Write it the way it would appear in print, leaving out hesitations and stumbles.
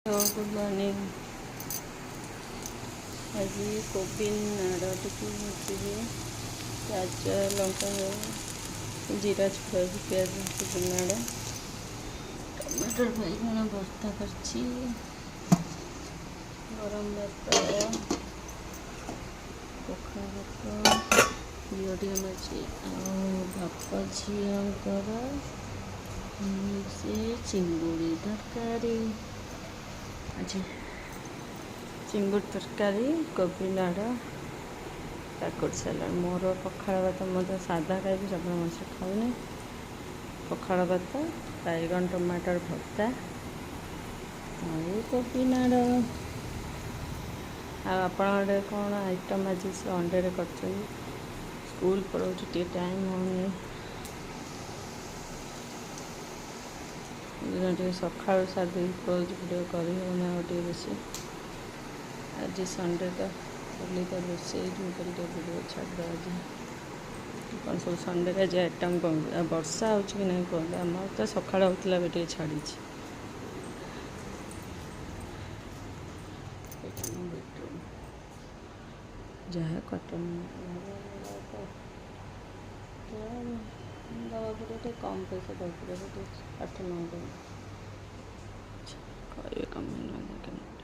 Good morning. ଆଜି କୋବି ନାଡ଼ ଟିକେ ଭାଜିବି। ପିଆଜ, ଲଙ୍କା, ଜିରା ଛୁଙ୍କ, ପିଆଜ, କୋବି ନାଡ଼, ଟମାଟର, ବାଇଗଣ ଭର୍ତ୍ତା କରିଛି। ଗରମ ଭାତ, ପଖାଳ ଭାତ, ଘିଅ ଟିକେ ମାରିଛି। ଆଉ ବାପ ଝିଅଙ୍କର ସେ ଚିଙ୍ଗୁଡ଼ି ତରକାରୀ। ଆଜି ଚିଙ୍ଗୁଡ଼ି ତରକାରୀ, କୋବି ନାଡ଼, କାକୁଡ଼ି ସାଲାଡ଼। ମୋର ପଖାଳ ଭାତ। ମୁଁ ତ ସାଧା ଖାଇବି, ଶ୍ରାବଣ ମାସ ଖାଉନି। ପଖାଳ ଭାତ, ବାଇଗଣ ଟମାଟର ଭର୍ତ୍ତା ଆଉ କୋବି ନାଡ଼। ଆଉ ଆପଣଙ୍କ କ'ଣ ଆଇଟମ୍ ଆଜି ସଣ୍ଡେରେ କରିଛନ୍ତି? ସ୍କୁଲ ପଳାଉଛି, ଟିକେ ଟାଇମ୍ ହେଉନି। ଦିନ ଟିକେ ସକାଳୁ ସାରି ଦେଇକି ପଳାଉଛି, ଭିଡ଼ିଓ କରି ହେଉନି ଆଉ ଟିକେ ବେଶୀ। ଆଜି ସଣ୍ଡେ ତ କାଲି ତ ରୋଷେଇ, ମୁଁ କହିଲି ଟିକେ ଭିଡ଼ିଓ ଛାଡ଼ିଦେବା। ଆଜି କ'ଣ ସବୁ ସଣ୍ଡେରେ ଆଜି ଆଇଟମ୍ କ'ଣ? ଆଉ ବର୍ଷା ହେଉଛି କି ନାହିଁ କୁହନ୍ତୁ। ଆମର ତ ସକାଳ ହେଉଥିଲା, ଏବେ ଟିକେ ଛାଡ଼ିଛି। ଏଇଟା ମୋ ବେଡ଼ରୁମ୍, ଯାହା କଟନ୍ ଦେବାକୁ ପଡ଼ିବ, ଟିକେ କମ୍ ପଇସା ଦେବାକୁ ପଡ଼ିବ, ଟିକେ 8-9 ଟଙ୍କା। କହିବେ କମେଣ୍ଟ।